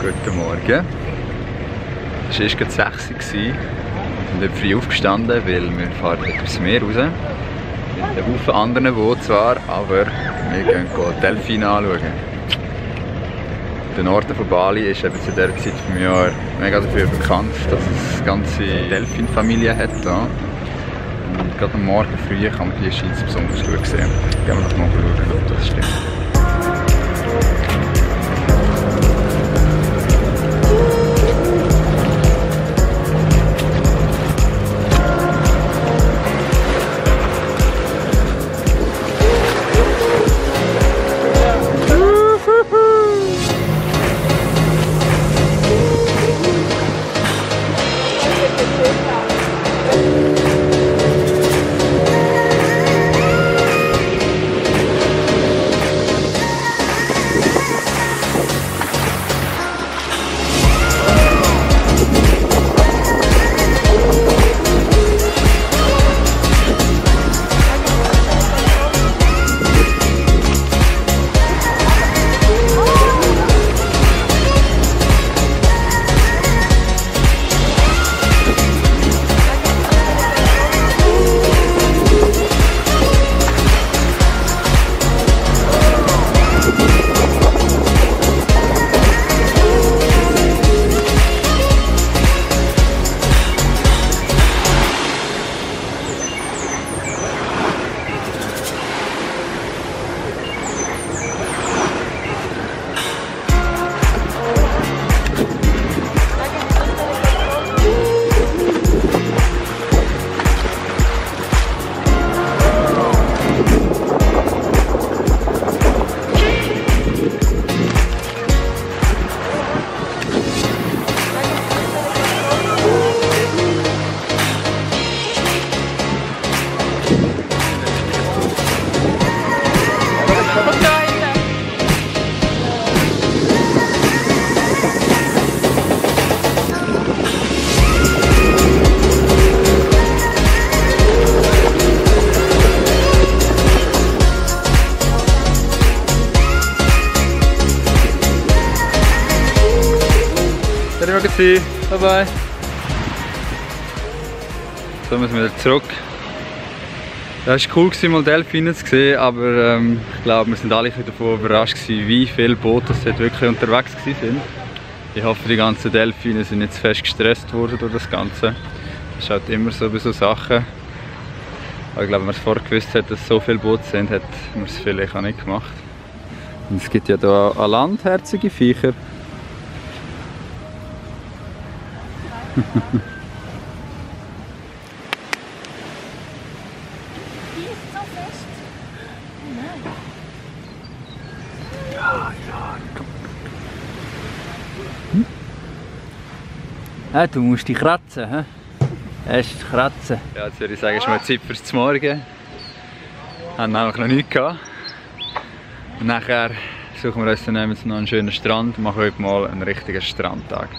Guten Morgen. Es war erst 6 Uhr. Wir sind früh aufgestanden, weil wir fahren aufs Meer raus. Mit einem Haufen anderen Booten zwar, aber wir gehen Delfine anschauen. Der Norden von Bali ist eben zu dieser Zeit vom Jahr mega dafür bekannt, dass es eine ganze Delfinfamilie hat. Hier. Und gerade am Morgen früh kann man die Scheiße besonders gut sehen. Gehen wir doch mal schauen, ob das stimmt. Bye bye. So müssen wir wieder zurück. Es war cool, mal Delfine zu sehen, aber ich glaube, wir sind alle davon überrascht, wie viele Boote dort wirklich unterwegs waren. Ich hoffe, die ganzen Delfine sind nicht zu fest gestresst worden durch das Ganze. Das ist halt immer so bei so Sachen. Aber ich glaube, wenn man es vorher gewusst hat, dass so viele Boote sind, hätte man es vielleicht auch nicht gemacht. Und es gibt ja hier an Land herzige Viecher. Die ist so fest. Nein. Ja, ja. Du musst dich kratzen, hä? Erst kratzen. Ja, jetzt würde ich sagen, es ist mal Zeit fürs Morgen. Wir haben nämlich noch nichts gehabt. Und nachher suchen wir uns dann noch einen schönen Strand und machen heute mal einen richtigen Strandtag.